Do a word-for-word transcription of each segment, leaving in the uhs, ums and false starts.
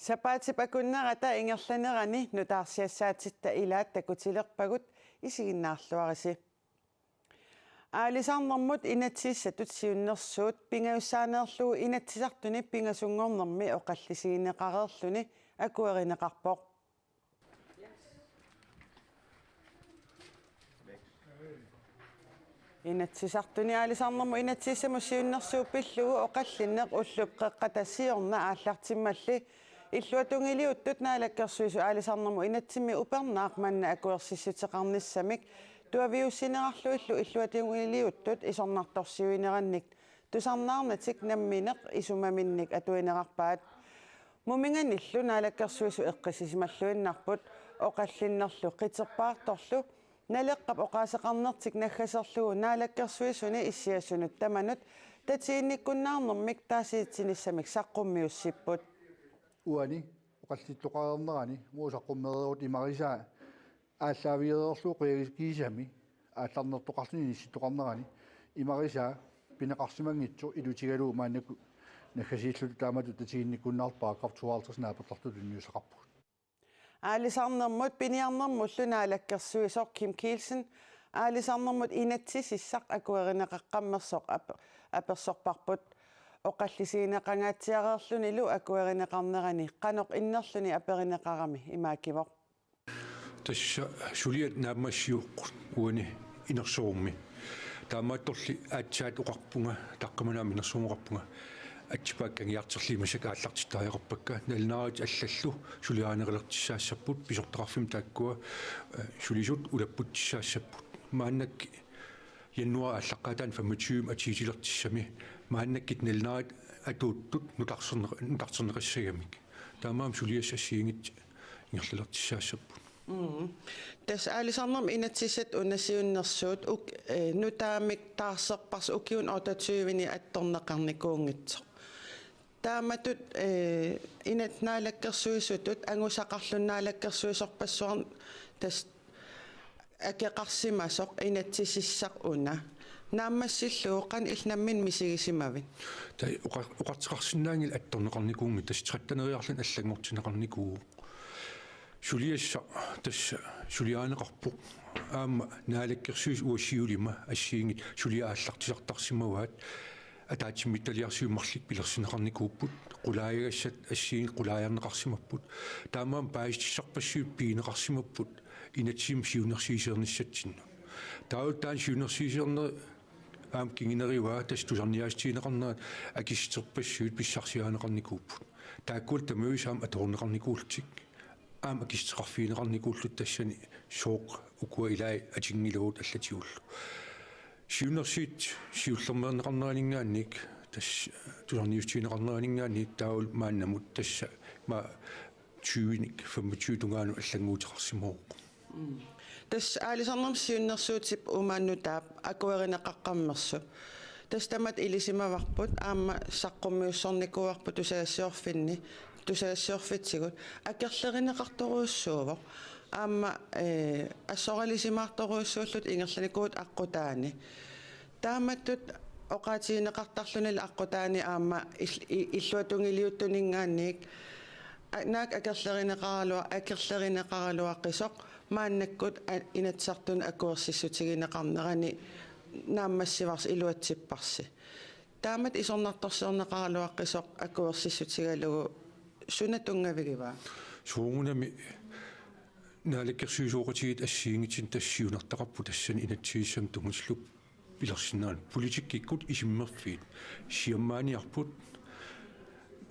Sapaatip akunnerata ingerlanerani nutaarsiassaatitta ilaat takutilerpagut, isiginnaarluarisi. Aalisarnermut inatsisissatut siunnersuut pingajussaaneerlugu Inatsisartuni pingasunngornermi oqallisigineqareerluni akuerineqarpoq. Inatsisartuni aalisarnermut inatsisissamut siunnersuut pillugu oqallinneq ullup qeqqata siorna aallartimmalli illuatungiliuttut Naalakkersuisut aalisarnermut inatsimmi upernaaq manna akuersissuteqarnissamik tuaviussinerarlugillu illuatungiliuttut isornartorsiuinerannik tusarnaarnatik nammineq isumaminnik atuinerarpaat. Muminganillu Naalakkersuisut eqqissisimalluinnarput oqallinnerlu qiterpaartorlu Naleqqap oqaaseqarnertik naggaserlugu Naalakkersuisuni issiasunut tamanut tatiginnikkunnaarnermik taasitsinissamik saqqummiussipput. Uani oqallittoqareernerani uagut saqqummereerutta imarisaa aallaavigereerlugu quiakigisami aallarnertoqarluni inissittoqarnerani imarisaa pineqarsimanngitsoq ilutigalugu maannakkut naggasiilluta taamatut tatiginnikkunnaarluta paragraf tooghalvtreds naapertorluta tunniussaqarpugut. Aalisarnermut piniarnermullu naalakkersuisoq Kim Kielsen aalisarnermut inatsisissaq akuerineqaqqammersoq ap-, apersorparput. Oqallisigineqangaatsiareerlunilu akuerineqarnerani qanoq innerluni aperineqarami imaakivoq. Tassa suliat naammassivoq uani inersorummi. Taamaattorli aatsaat oqarpunga, taqqamani aamma inersorummi oqarpunga, atsipaakka kangiarterliimassak aallartittariaqarpakka, nalunaarut allallu suliarineqalertussaassapput, pisortaqarfimmut taakkua, eh, sulisut ulapputtussaassapput. Maannakkut januaarip aallaqqaataani femogtyve atuutilertussami maannakkut nalunaarut atuuttut nutarterneq-, nutarterneqassagamik. Taamaammat suliassat assigiinngitsut ingerlalertussaassapput. Mm. Tassa aalisarnermut inatsisissatut una siunnersuut uk-, eh, nutaamik taarserparsi ukiuni otteogtyveni attorneqarnikuunngitsoq. Taamatut, eh, inat-, naalakkersuisutut angusaqarluni naalakkersuisorpassuarni tassa akeqarsimasoq inatsisissaq una. Naammassillugu qanoq illit nammineq misigisimavit? Taava oqa-, oqartoqarsinnaanngilaq attorneqarnikuunngitsoq, tassa tretteneriarluni allanngortinneqarnikuuvoq. Suliassaq tassa suliarineqarpoq. Aamma Naalakkersuisut uagut siulima assigiinngitsut suliat aallartisartarsimavaat. Ataatsimiititaliarsuit marluk pilersinneqarnikuupput. Qulaajagassat assigiinngitsut qulaajarneqarsimapput. Taamaammat paasissutissarpassuit pigineqarsimapput inatsisissami siunnersuiseernissatsinnut. Taavalu taanna siunnersuiseerneq aamma kingunerivaa, tassa tusarniaassutigineqarnerat akissuterpassuit pissarsiarineqarnikuupput. Taakkualu tamaviisa aamma atoruneqarnikuullutik. Aamma akissuteqarfigineqarnikuullutik tassani sooq ukua ilaat atunngilagut allatigullu. Siunnersuut siullermeerneqarneraninngaanniit, tassa tusarniaassutigineqarneraninngaanniit taavalu maannamut tassa ma tyvenik femogtyve tungaanut allannguuteqarsimavoq. Mm. Tassa aalisarnermut siunnersuutip uumaannutaap akuerineqaqqammersoq. Tassa tamatta ilisimavarput aamma saqqummiussornikuuarput tusagassiorfinni, tusagassiorfitsigut akerlerineqartorujussuuvoq. Aamma, eh, assoralisimaartorujussuullutik ingerlanikuuvugut aqqutaani. Taamatut oqaatigineqartarlunilu aqqutaani aamma ill-, i-, illuatungiliuttuninngaanniit a-, naak akerlerineqaraluar-, akerlerineqaraluaqisoq maannakkut a-, Inatsisartuni akuersissutigineqarnerani naammassivarsi iluatsipparsi. Taamatut isornartorsiorneqaraluaqisoq akuersissutigalugu suna tunngavigivaa? Soorunami naalakkersuisooqatigiit assigiinngitsunik tassa siunertaqarput tassani inatsisissamut tunngatillugu pilersinneranut. Politikkikkut isummerfiit siammaaniarput,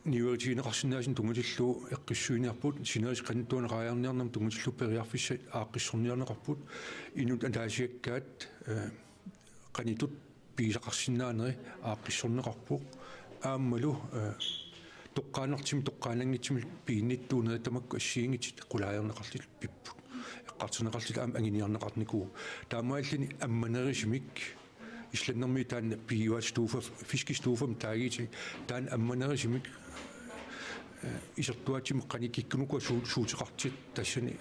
niuerutigineqarsinnaasunik tunngatillugu eqqissuiniarput, sinerissap qanittuani raajarniarnermut tunngatillugu periarfissat aaqqissorniarneqarput, inuttut ataasiakkaat, eh, qanitut pigisaqarsinnaaneri aaqqissorneqarpoq. Aammalu, eh, toqqaannartumik toqqaannanngitsumik piginnittuunerit tamakku assigiinngitsut qulaajarneqarlutik pipput. Eqqartorneqarlutik aamma anguniarneqarnikuuvoq. Taamaalilluni ammanerusumik, Islandimi taanna piuastuuffa, fiskestuuffamik taaguuti, taanna ammanerusumik, eh, isertuaatsumik qanoq kikkunuku suu-, suuteqartut, tassani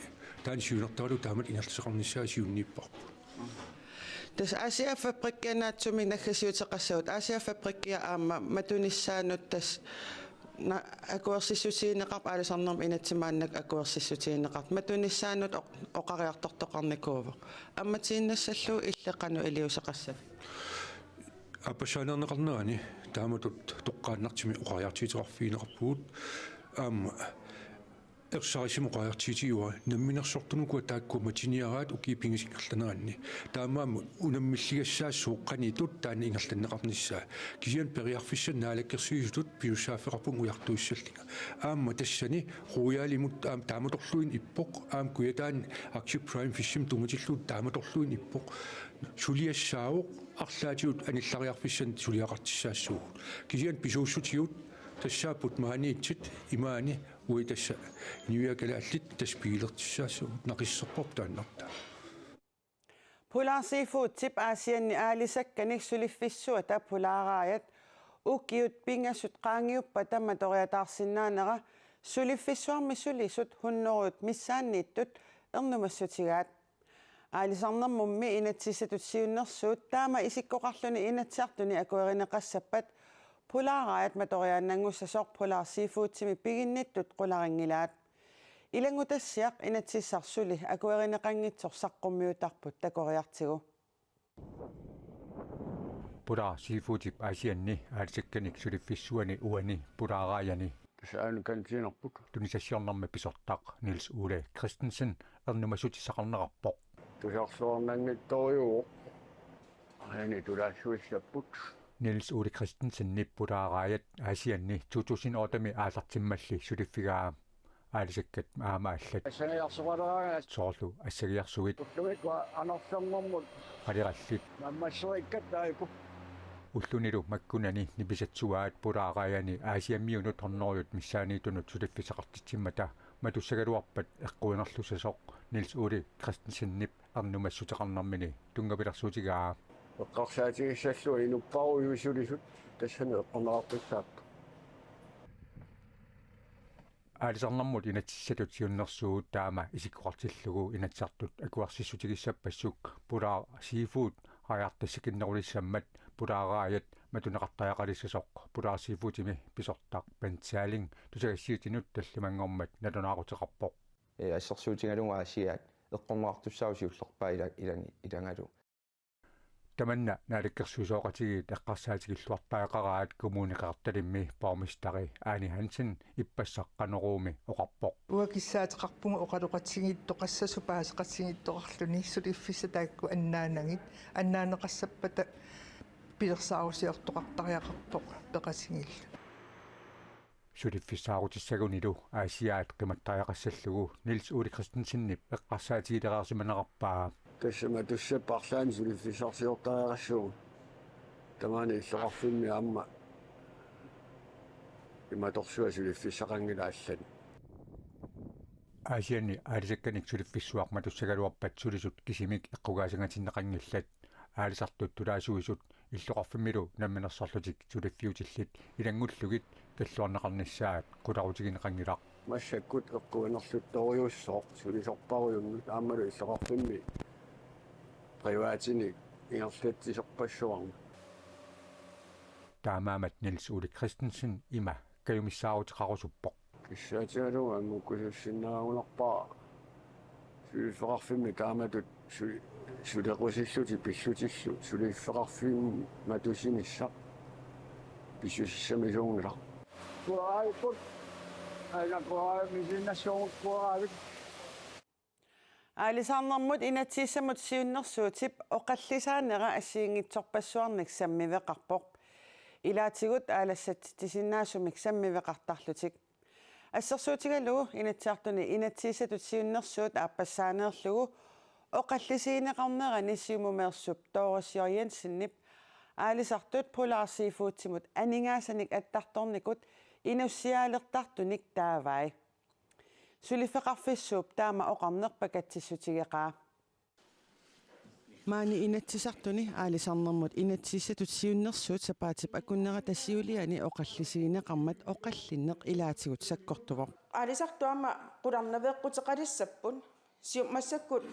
taanna siunertaralugu taamatut ingerlateqarnissaa siunniupparput. Tassa Aasiaat Fabrikkia naatsumik naggasiuteqassagut, Aasiaat Fabrikkia aamma matunissaanut tassa Na-, akuersissutigineqarpoq, aalisarnermut inatsit maannakkut akuersissutigineqartut. Matunissaanut oq-, oqariartortoqarnikuuvoq. Ammatiinnassallugu illit qanoq iliuuseqassavit? Aappassaaneerneqarnerani taamatut toqqaannartumik oqariartuuteqarfigineqarpugut. Aamma ersarissamik oqariartuutigaara namminersortunut ukua taakkua matiniaraat ukiut pingasut ingerlaneranni. Taamaammat unammilligassaassaaq qanoq ittoq taanna ingerlanneqarnissaa. Kisianni periarfissanik naalakkersuisutut pisussaaffeqarpunga ujartuissallunga. Aamma tassani Royalimut aamma taamatorluinnaq ippoq, aamma Kujataani Arctic Prime Fishimik tunngatillugu taamatorluinnaq ippoq. Suliassaavoq, arlaatigut anillariarfissanik suliaqartussaassaagut. Kisianni pisuussutigut tassaapput maaniitsit imaani uagut tassa inuiaat kalaallit tassa pigilertussaassaagut, naqisserparput taannartaa. Polar Seafoodip Aasianni aalisakkanik suliffissuata Polar Raajat ukiut pingasut qaangiuppata matoriataarsinnaanera suliffissuarmi sulisut hunnorujut missaanniittut ernumassutigaat. Aalisarnermummi inatsisissatut siunnersuut taama isikkoqarluni Inatsisartuni akuerineqassappat Polar Raajat matoriaannanngussasoq Polar Seafoodimi piginnittut qularinngilaat. Ilanngutassiaq inatsisissaq suli akuerineqanngitsoq saqqummiuttarput takoriartigu. Polar Seafoodip Aasianni aalisakkanik suliffissuani uani Polar Raajani. Tassa aana kantiinerput. Tunisassiornermi pisortaq Niels Ole Christensen ernumassutissaqarnerarpoq. Tusarluarnanngitsorujuuvoq. Aani tulaassuissapput. Niels Ole Christensenip Polar Raajat Aasianni to tusind otte-mi aallartimmalli suliffigaa. Aalisakkat aamma allat. Assagiarsuaraaraat. Soorlu assagiarsuit. Ullumikua anorlernermut. Qalirallit. Mammasserikkat taakku. Ullunilu makkunani nipisatsuaat Polar Raajani Aasiammiunut hunnorujut missaanniittunut suliffissaqartitsimmata matussagaluarpat eqquinerlussasoq Niels Ole Christensenip ernumassuteqarnermini tunngavilersuutigaa. Eqqarsaatigissallugu inupparujuit sulisut tassani eqqorneqartussaapput. Aalisarnermut inatsisissatut siunnersuut taama isikkoqartillugu Inatsisartut akuersissutigissappassuk Polar Seafood aajartassakinnerulissammat Polar Raajat matuneqartariaqalissasoq Polar Seafoodimi pisortaq Bent Salling tusagassiuutinut tallimanngormat nalunaaruteqarpoq. Ee, assersuutigalugu Aasiaat eqqorneqartussaavoq siullerpaaq ila-, ilani-, ilagalu. Tamanna naalakkersuisooqatigiit eqqarsaatigilluartariaqaraat Kommune Qeqertalimmi borgmesteri Ane Hansen ippassaq Qanoruumi oqarpoq. Uanga kissaateqarpunga oqaloqatigiittoqassasoq paaseqatigiittoqarluni suliffissat taakku annaanagit, annaanneqassappata pilersaarusiortoqartariaqarpoq peqatigiilluta. Suliffissaarutissagunilu Aasiaat qimattariaqassallugu Niels Ole Christensenip eqqarsaatigilereersimanerarpaa. Tassa matussappat arlaannik suliffissarsiortariaqassaaq. Tamaani illoqarfimmi aamma imatorsuaq suliffissaqanngilaq allanik. Aasianni aalisakkanik suliffissuaq matussagaluarpat sulisut kisimik eqqugaasingatinneqanngillat. Aalisartut tulaasuisut illoqarfimmilu namminersorlutik suliffiutillit ilanngullugit kalluarneqarnissaat qularutigineqanngilaq. Massakkut eqquinerluttorujussuuvoq sulisorparujunnut aammalu illoqarfimmi privaatinik ingerlatsisorpassuarnik. Taamaammat Niels Ole Christensen ima kajumissaaruteqarusuppoq. Kissaatigalugu angukkusussinnaagunarpara suliffeqarfimmi taamatut su-, sulequsillutik pillutillu suliffeqarfimmut matusinissaq pissusissamisuunngilaq. Kuaaipput, aina kuaai misiinnassuugut kuaavit. Aalisarnermut inatsisissamut siunnersuutip oqallisaanera assigiinngitsorpassuarnik sammiveqarpoq. Ilaatigut aalassatsitsisinnaasumik sammiveqartarlutik. Assersuutigalugu Inatsisartuni inatsisissatut siunnersuut aappassaaneerlugu oqallisigineqarnerani siumumeersup Doris J. Jensenip aalisartut Polar Seafoodimut aningaasanik attartornikut inussiaalertartunik taavai. Suliffeqarfissuup taama oqarneq pakatsissutigeqaa. Maani Inatsisartuni aalisarnermut inatsisissatut siunnersuut sapaatip akunnerata siuliani oqallisigineqarmat oqallinneq ilaatigut sakkortuvoq. Aalisartut aamma qularnaveeqquteqalissapput. Sium-, massakkut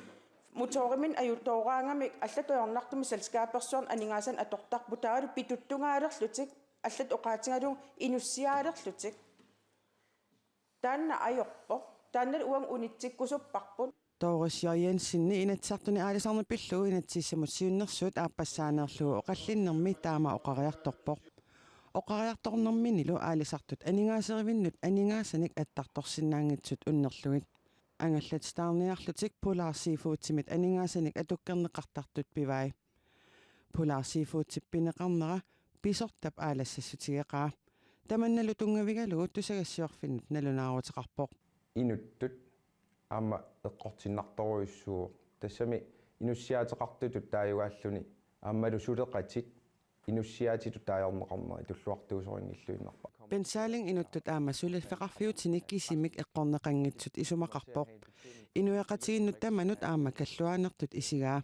motoriminnut ajutooraangamik allatut ajornartumik selskabersuarnik aningaasanik atortarput, taavalu pituttungaalerlutik, allatut oqaatigalugu inussiaalerlutik. Taanna ajorpoq. Taanna uanga unitsikkusupparput. Doris J. Jensenip Inatsisartuni aalisarneq pillugu inatsisissamut siunnersuut aappassaaneerlugu oqallinnermi taama oqariartorpoq. Oqariartornerminilu aalisartut aningaaserivinnut aningaasanik attartorsinnaanngitsut unnerlugit. Angallatitaarniarlutik Polar Seafoodimit aningaasanik atukkerneqartartut pivai. Polar Seafoodip pineqarnera pisortap aalassassutigeqaa. Tamannalu tunngavigalugu tusagassiorfinnut nalunaaruteqarpoq. Inuttut aamma eqqortinnartorujussuuvoq. Tassami inussiaateqartutut taajugaalluni aammalu suleqatit inussiaatitut taajorneqarneri tulluartuusorinngilluinnarpara. Bent Salling inuttut aamma suliffeqarfiutini kisimik eqqorneqanngitsut isumaqarpoq. Inuiaqatigiinnut tamanut aamma kalluaanertut isigaa.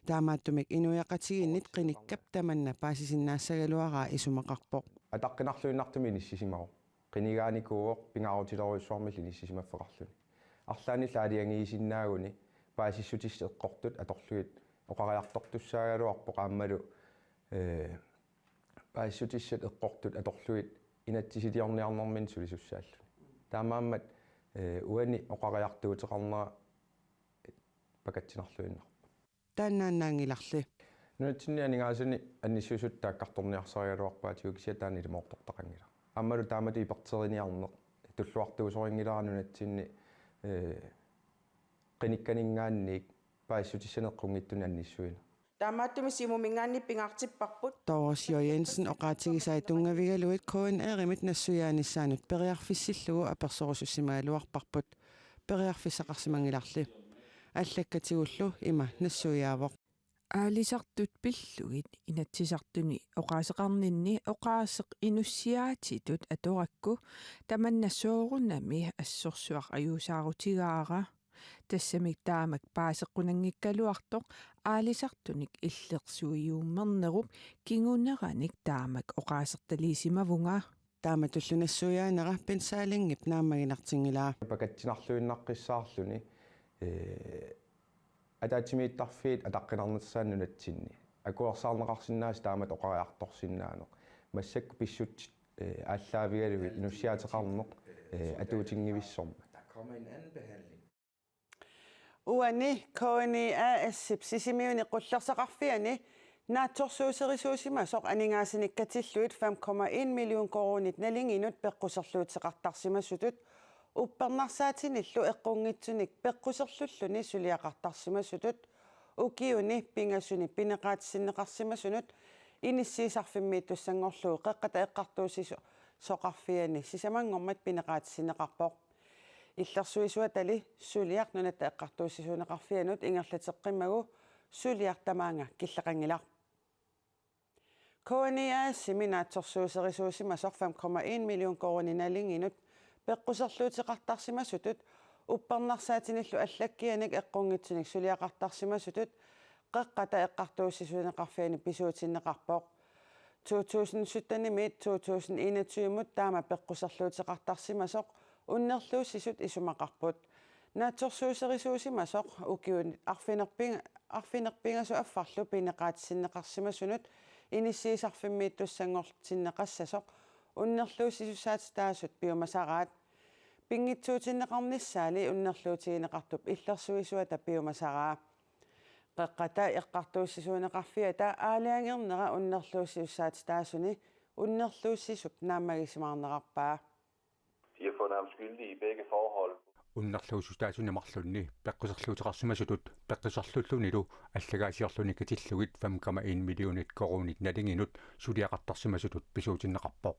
Taamaattumik inuiaqatigiinnit qinikkap tamanna paasisinnaassagaluaraa isumaqarpoq. Ataqqinarluinnartumik inissisimavoq. Qinigaanikuuvoq pingaarutilerujussuarmillu inissisimaffeqarluni. Arlaannillu aalajangiisinnaaguni paasissutissat eqqortut atorlugit oqariartortussaagaluarpoq aammalu, ee, paasissutissat eqqortut atorlugit inatsisiliorniarnerminni sulisussaalluni. Taamaammat, ee, uani oqariartuuteqarnera pakatsinarluinnarpoq. Taannaannaanngilarli. Nunatsinni aningaasanik annissuisut taakkartorniarsarigaluarpaatigut kisianni taanna ilumoortortaqanngilaq. Aammalu taamatut iperteriniarneq tulluartuusorinngilara nunatsinni, ee, qinikkaninngaanniit paasissutissanik eqqunngitsunik annissuineq. Taamaattumik Siumuminngaanniit pingaartipparput. Doris J. Jensen oqaatigisai tunngavigalugit K N R-imit nassuiaanissaanut periarfissillugu apersorusussimagaluarparput. Periarfissaqarsimanngilarli. Allakkatigullu ima nassuiaavoq. Aalisartut pillugit Inatsisartuni oqaaseqarninni oqaaseq inussiaatitut atorakku tamanna soorunami assorsuaq ajuusaarutigaara. Tassami taamak paaseqqunanngikkaluartoq aalisartunik illersuiuummernerup kinguneranik taamak oqaasertaliisimavunga. Taamatullu nassuiaanera Bent Sallingip naammaginartinngilaa. Pakatsinarluinnaqqissaarluni, ee, ataatsimiittarfiit ataqqinarnissaannut nunatsinni akuersaarneqarsinnaasut taamatut oqariartorsinnaaneq. Massakkut pissutsit, ee, aallaavigalugit inussiaateqarneq, ee, atuutinngivissormat. Der kommer en anden behandling. Uani K N I A/S-ip Sisimiuni qullersaqarfiani naatsorsuuserisuusimasoq aningaasanik katillugit fem komma en million koruunit nalinginut peqquserluuteqartarsimasutut uppernarsaatinillu eqqunngitsunik peqquserlulluni suliaqartarsimasutut ukiuni pingasuni pineqaatissinneqarsimasunut inissiisarfimmiittussanngorlugu Qeqqata Eqqartuussisoqarfiani sisamanngormat pineqaatissinneqarpoq. Illersuisuatali suliaq Nunatta Eqqartuussisuuneqarfianut ingerlateqqimmagu suliaq tamaanga killeqanngilaq. K N I A/S-imi naatsorsuuserisuusimasoq fem komma en million koruunit nalinginut peqquserluuteqartarsimasutut uppernarsaatinillu allakkianik eqqunngitsunik suliaqartarsimasutut Qeqqata Eqqartuussisuuneqarfiani pisuutinneqarpoq. To tusind sytten-imiit to tusind enogtyve-mut taama peqquserluuteqartarsimasoq unnerluussisut isumaqarput. Naatsorsuuserisuusimasoq ukiunit arfinerping-, arfineq-pingasut affarlu pineqaatissinneqarsimasunut inissiisarfimmiittussanngortinneqassasoq unnerluussisussaatitaasut piumasaraat. Pinngitsuutinneqarnissaali unnerluutigineqartup illersuisuata piumasaraa. Qeqqata Eqqartuussisuuneqarfiata aalajangernera unnerluussisussaatitaasuni unnerluussisup naammagisimaarnerarpaa. De har fundet ham skyldig i begge forhold. Unnerluussutaasuni marlunni peqquserluuteqarsimasutut peqquserlullunilu allagaasiorluni katillugit fem komma en millionit koruunit nalinginut suliaqartarsimasutut pisuutinneqarpoq.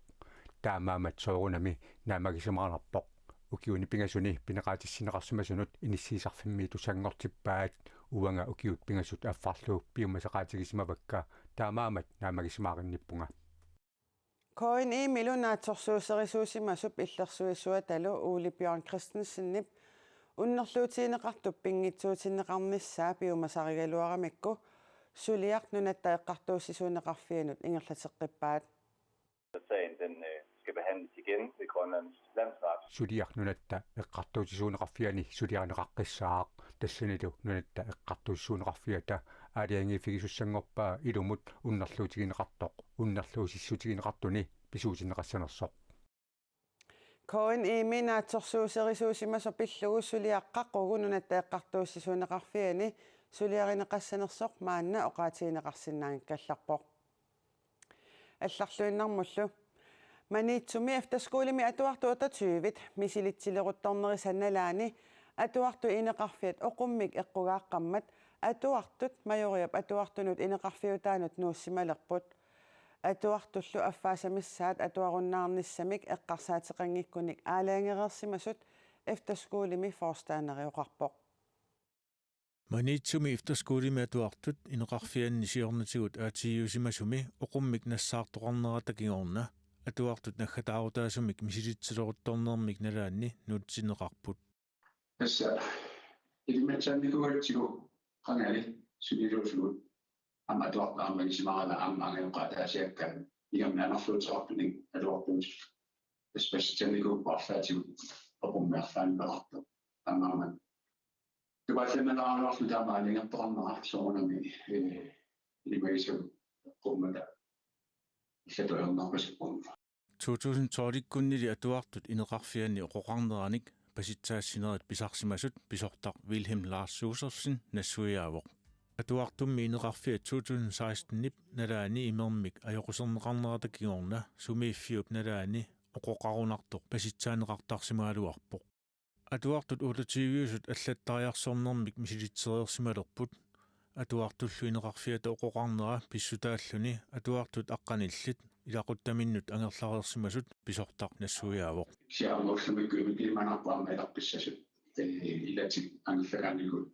Taamaammat soorunami naammagisimaarnarpoq. Ukiuni pingasuni pineqaatissinneqarsimasunut inissiisarfimmiittussanngortippaat uanga ukiut pingasut affarlu piumasaqaatigisimavakka, taamaammat naammagisimaaginnippunga. K N I-milu naatsorsuuserisuusimasup illersuisuatalu Ole Bjørn Christensenip unnerluutigineqartup pinngitsuutinneqarnissaa piumasarigaluaramikku suliaq Nunatta Eqqartuussisuuneqarfianut ingerlateqqippaat. Sagen, den, øh, skal behandles igen ved Grønlands Landsret. Suliaq Nunatta Eqqartuussisuuneqarfiani suliarineqaqqissaaq, tassanilu Nunatta Eqqartuussisuuneqarfiata aalajangiiffigisussanngorpaa ilumut unnerluutigineqartoq unnerluussissutigineqartuni pisuutinneqassanersoq. K N I-mi naatsorsuuserisuusimasoq pillugu suliaq qaqugu Nunatta Eqqartuussisuuneqarfiani suliarineqassanersoq maanna oqaatigineqarsinnaanngikkallarpoq. Allarluinnarmullu. Maniitsumi efterskolemi atuartut otteogtyve misilitsileruttornerisa nalaani atuartut ineqarfiat oqummik eqqugaaqqammat atuartut Majoriap atuartunut ineqarfiutaanut nuussimalerput. Atuartullu affaasamissaat atuarunnaarnissamik eqqarsaateqanngikkunik aalajangereersimasut efterskolemi forstanderi oqarpoq. Maniitsumi efterskolemi atuartut ineqarfianni siornatigut aatsiiusimasumi oqummik nassaartoqarnerata kingorna atuartut naggataarutaasumik misilitsileruttornermik nalaanni nuutsinneqarput. Tassa ilimatsaannikuugatsigu qangali suniluusugut aamma atuartut aamma isimaarala aamma angajoqqaat ataasiakkaat ingammik amerluuteqartunik atuartuutillu. Tassa passitsaanikuupput arlaatigut oqummeerlaanneqartoq. Taamaammat tupaallannerulaarluta taama aalajangertoqarnera soorunami, eh, ilimagisavut eqqummata illatut ajornarpasippunga. To tusind tolv-ikkunnili atuartut ineqarfianni oqoqarneranik pasitsaassinerit pisarsimasut pisortaq Wilhelm Lars Josefsen nassuiaavoq. Atuartummi ineqarfiat to tusind seksten-ip nalaani imermik ajoquserneqarnerata kingorna sumiiffiup nalaani oqoqarunartoq pasitsaanneqartarsimagaluarpoq. Atuartut otteogtyve-usut allattariarsornermik misilitsereersimalerput. Atuartullu ineqarfiata oqoqarnera pissutaalluni atuartut aqqanillit ilaquttaminnut angerlareersimasut pisortaq nassuiaavoq. Siaamullumikkut imikilimanarpaamma ilaqqissasut, eh, ilatik angerlakaannikut.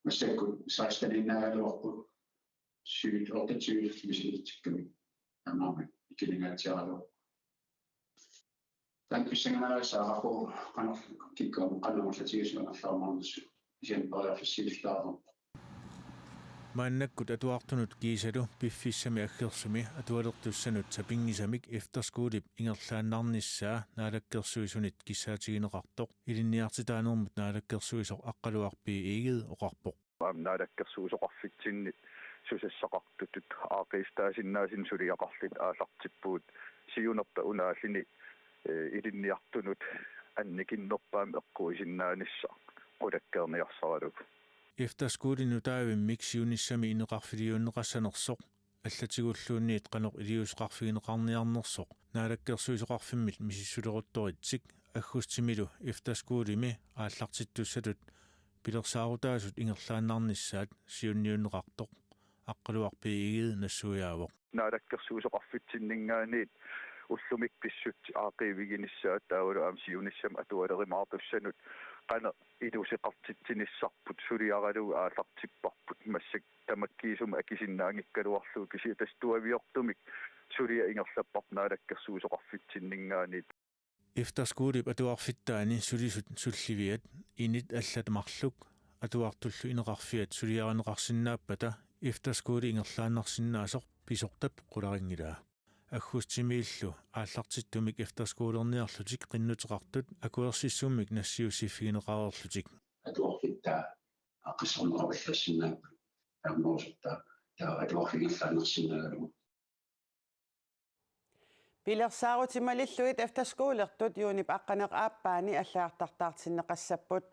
Massakkut seksten-innaagaluarput. Syv otteogtyve misilitsikkami. Taamaammat ikilingaatsiaraluarpoq. Taanna pissanganarassaaqarpoq qanoq kikkut qanoq allatigisuunarlaarmaarnissu. Kisianni periarfissiillaarpoq. Maannakkut atuartunut kiisalu piffissami aggersumi atualertussanut sapinngisamik efterskolip ingerlaannarnissaa naalakkersuisunit kissaatigineqartoq ilinniartitaanermut naalakkersuisoq Aqqaluaq B. Egede oqarpoq. Aamma naalakkersuisoqarfitsinni susassaqartutut aaqqiissutaasinnaasunik suliaqarlutik aallartippugut siunertaq unaalluni, eh, ilinniartunut annikinnerpaamik eqquisinnaanissaa qulakkeerniarsaralugu. Efterskoli nutaavimmik siunissami ineqarfiliunneqassanersoq allatigulluunniit qanoq iliuuseqarfigineqarniarnersoq naalakkersuisoqarfimmit misissuleruttoritsik aggustimilu efterskolimi aallartittussatut pilersaarutaasut ingerlaannarnissaat siunniunneqartoq Aqqaluaq B. Egede nassuiaavoq. Naalakkersuisoqarfitsinninngaanniit ullumi pissutsit aaqqiiviginissaat taavalu aamma siunissami atualerimaartussanut qanoq iluseqartitsinissarput suliaralugu aallartipparput massakkut tamakkiisumik akisinnaanngikkaluarlugu kisianni tassa tuaviortumik suliaq ingerlapparput naalakkersuisoqarfitsinninngaanniit. Efterskolip atuarfittaani sulisut sulliviat init allat marluk atuartullu ineqarfiat suliarineqarsinnaappata efterskoli ingerlaannarsinnaasoq pisortap qularinngilaa. Aggustimiillu aallartittumik efterskolerniarlutik qinnuteqartut akuersissummik nassiussiffigineqareerlutik. Atuarfittaa aaqqissorneqarallassinnaappat taamaasortaa taava atuarfigingerlaannarsinnaagaluarpoq. Pilersaarutimalillugit efterskolertut juunip aqqaneq-aappaani allagartartaartinneqassapput.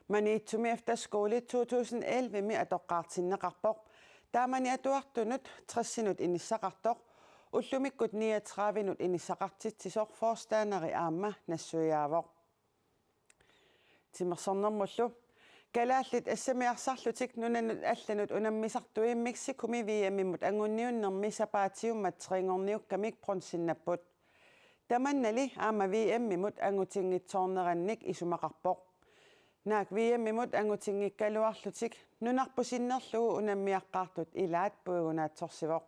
Maniitsumi efterskoli to tusind elleve-mi atoqqaartinneqarpoq. Taamani atuartunut tressinut inissaqartoq, ullumikkut niogtredivenut inissaqartitsisoq forstanderi aamma nassuiaavoq. Timersornermullu. Kalaallit assamiarsarlutik nunanut allanut unammisartui Mexicumi V M-imut anguniunnermi sapaatiummat trinngorniukkamik bronzinnapput. Tamannali aamma V M-imut angutinngitsoornerannik isumaqarpoq. Naak V M-imut angutinngikkaluarlutik nunarput sinnerlugu unammiaqqaartut ilaat puigunaatsorsivoq.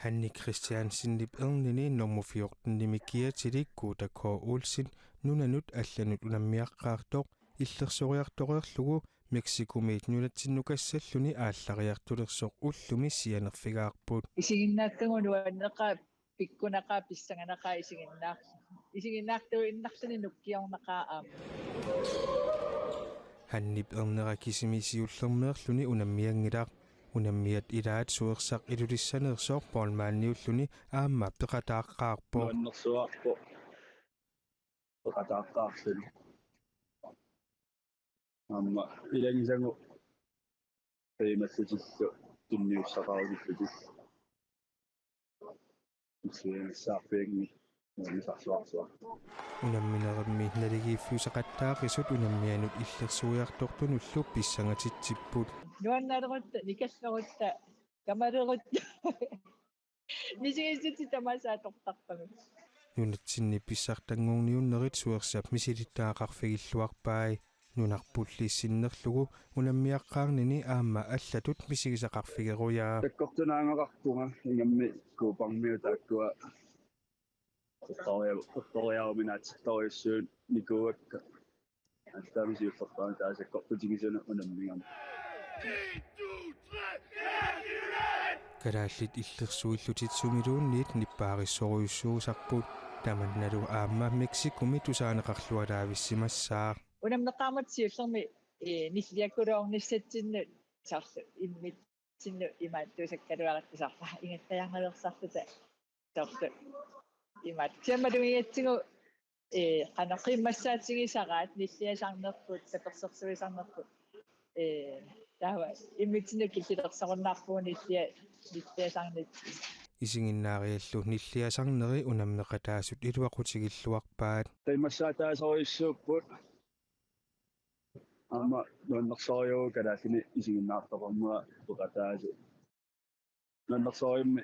Hanne Christiansenip ernini nummer fjorten-imi kiatilik Kuta K. Olsen nunanut allanut unammiaqqaartoq illersoriartoreerlugu Mexicomiit nunatsinnukassalluni aallariartulersoq ullumi sianerfigaarput. Isiginnaakkagut nuanneqaaq, pikkunaqaaq, pissanganaqaaq isiginnaar-, isiginnaartuinnarluni nukkiornaqaaq aamma. Hannip ernera kisimi siullermeerluni unammianngilaq. Unammiat ilaat suersaq Ilulissaneersoq Poul Manniulluni aamma peqataaqqaarpoq. Nuannersuarpoq. peqataaqqaarluni. Aamma ilagisagut qiimallutillu tunniussaqarutillutik. Issianissaarpianngilaq nuannisarsuarsuaq. Unamminermi naligiiffiusaqattaaqisut unammianut illersuiartortunullu pissangatitsipput. Nuannalerutta, nikallerutta, kamalerutta. Misigissutit tamaasa atortarpavut. Nunatsinni pissartanngorniunnerit suersap misilittagaqarfigilluarpai. Nunarpulli sinnerlugu unammiaqqaarnini aamma allatut misigisaqarfigerujaa. Sakkortunaagaqarpunga ingammik Kuuparmiut taakkua eqqoriaru-, eqqoriaruminaatittorujussuit nikuuakka. Aamma siullerpaamik taava sakkortutigisuna unammigama. Kalaallit illersuillutit sumiluunniit nippaarissorujussuusarput. Tamannalu aamma Mexicomi tusaaneqarlualaavissimassaaq. Unammeqaarmat siullermi, ee, nilliakkuloornissatsinnut soorlu immitsinnut imaattuusakkaluaratta soorlu ingattajaangalersarluta soorlu imaat. Kisianni malugigatsigu, ee, qanoq qiimmassaatigisaraat nilliasarnerput, tapersersuisarnerput. Ee, taava immitsinnut killilersorunnaarpugut nillia-, nilliasarnit. Isiginnaariallu nilliasarneri unammeqataasut iluaqutigilluarpaat. Qiimmassaataasorujussuupput. Aamma nuannersorujuuvoq kalaallinik isiginnaartoqarnera peqataasut. Nuannersorujummi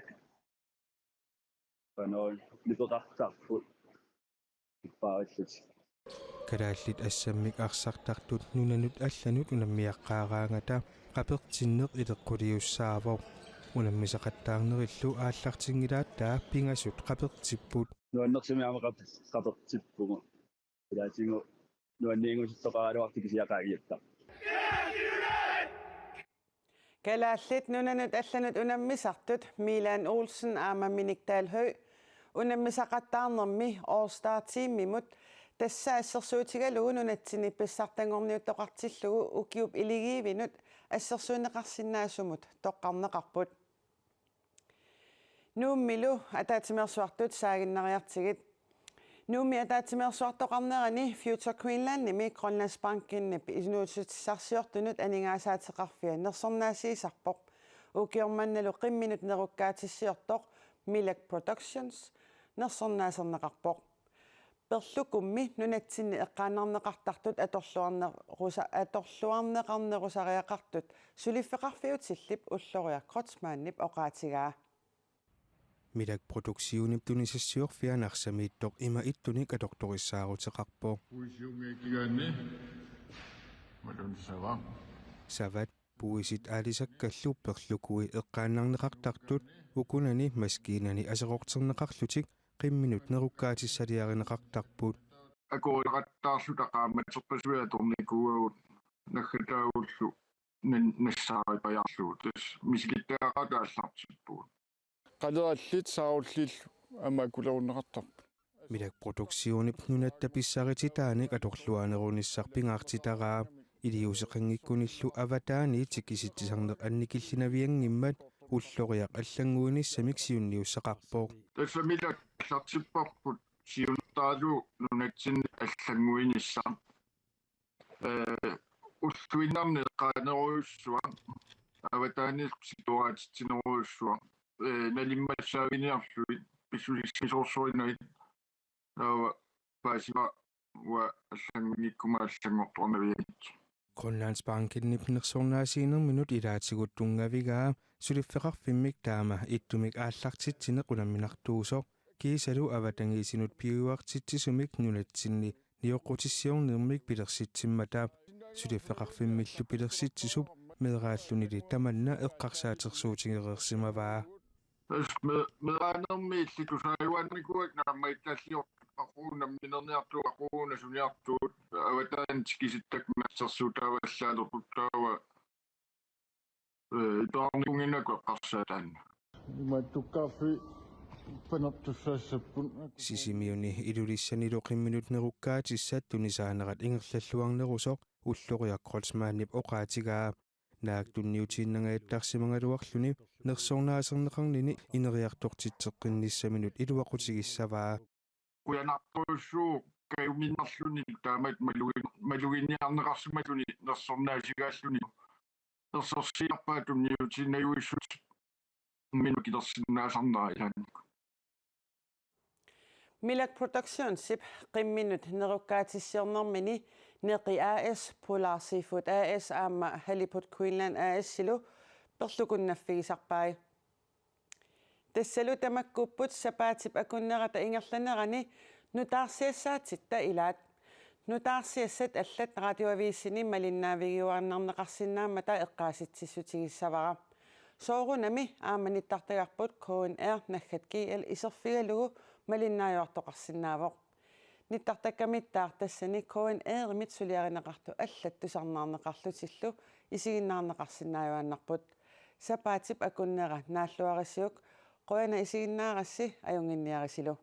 qanoq nipeqartarput ippaarillutik. Kalaallit assammik arsartartut nunanut allanut unammiaqqaaraangata qapertinneq ileqquliussaavoq. Unammisaqattaarnerillu aallartinngilaattaa pingasut qapertipput. Nuannersumik aamma qap-, qapertippugut. Ilaatigut nuanniinngusuttoqaraluartut kisiat qaangiuttaq. Kalaallit nunanut allanut unammisartut Milan Olsen aamma Minik Dahl Høegh unammisaqattaarnermi All Star Teamimut, tassa assersuutigalugu nunatsinni pissartanngorniuttoqartillugu ukiup iligiivinut assersuunneqarsinnaasumut toqqarneqarput. Nuummilu ataatsimeersuartut saaginnariartigit. Nuummi ataatsimeersuartoqarnerani Future Greenlandimi Grønlandsbankenip inuussutissarsiortunut aningaasaateqarfia nersornaasiisarpoq. Ukioq mannalu qimminut nerukkaatissiortoq Milak Productions nersornaaserneqarpoq. Perlukummi nunatsinni eqqaannarneqartartut atorluarnerusa-, atorluarneqarnerusariaqartut suliffeqarfiutillip Ulloriaq Kreutzmannip oqaatigaa. Milak Produktionip tunisassiorfia Narsamiittoq ima ittunik atortorissaaruteqarpoq. Puisiunngikkigaanni malunnissavaa. Savat puisit aalisakkallu perlukui eqqaannarneqartartut ukunani maskiinani aserorterneqarlutik qimminut nerukkaatissaliarineqartarput. Akueriaqattaarluta qaammaterpassuit atornikuuagut naggataagullu nan-, nassaaripajaarlugu. Tassa misilittagaqaataat aallartippugut. Qalerallit saarullillu aamma akulerunneqartarput. Milak Produktionip nunatta pissarititaanik atorluaanerunissaq pingaartitaraa. Iliuuseqanngikkunillu avataaniit tikisitsisarneq annikillinavianngimmat Ulloriaq allannguinissamik siunniussaqarpoq. Tassa Milak aallartipparput siunertaralugu nunatsinni allannguinissaq. Ee, ulluinnarni eqqaanerujussuaq, avataaniillu sikuaatitsinerujussuaq, ee, nalimmassaaviniarlugit, pissusissisoorsuinagit, taava paasivara uanga allanngunnikkuma allanngortoqarnavianngitsoq. Grønlandsbankenip nersornaasiinerminut ilaatigut tunngavigaa suliffeqarfimmik taama ittumik aallartitsineq unamminartuusoq kiisalu avatangiisinut piujuartitsisumik nunatsinni nioqqutissiornermik pilersitsimmata. Suliffeqarfimmillu pilersitsisup meeraallunili tamanna eqqarsaatersuutigereersimavaa. Tassa me-, meeraanermi illit tusaajuaannikuuakka naammagittaalliortut, aqu unamminerniartugut, aqu unasuniartugut, avataani tikisittakka massakkut taava allaalerput taava, ee, iperarnikuunnginnakku eqqarsaat taanna. Imaattukkaarfik panertussaassapput. Sisimiuni Ilulissanilu qimminut nerukkaatissat tunisaanerat ingerlalluarnerusoq Ulloriaq Kreutzmannip oqaatigaa. Naak tunniutiinnangajattarsimagaluarluni nersornaaserneqarnini ineriartortitseqqinnissaminut iluaqutigissavaa. Qujanartorujussuuvoq kajuminnerluni taamatut malugin-, maluginiarneqarsimaluni nersornaasigaalluni ersersiinerpaatut niutiinnarluinnarlugu imminut kilersinnaasarnera ilaannikkut. Milak Productionsip qimminut nerukkaatissiornermini Neqi A/S, Polar Seafood A/S aamma Halibut Greenland A/S-ilu perlukunnaffigisarpai. Tassalu tamakkuupput sapaatip akunnerata ingerlanerani nutaarsiassaatitta ilaat. Nutaarsiassat allat Radioavisini malinnaavigiuaannarneqarsinnaammata eqqaasitsissutigissavara. Soorunami aamma nittartagarput K N R naggat G L iserfigalugu malinnaajuartoqarsinnaavoq. Nittartakkamittaaq tassani K N R-imit suliarineqartut allat tusarnaarneqarlutillu isiginnaarneqarsinnaajuaannarput. Sapaatip akunnera naalluarisiuk, qujanaq isiginnaarassi, ajunnginniarisilu.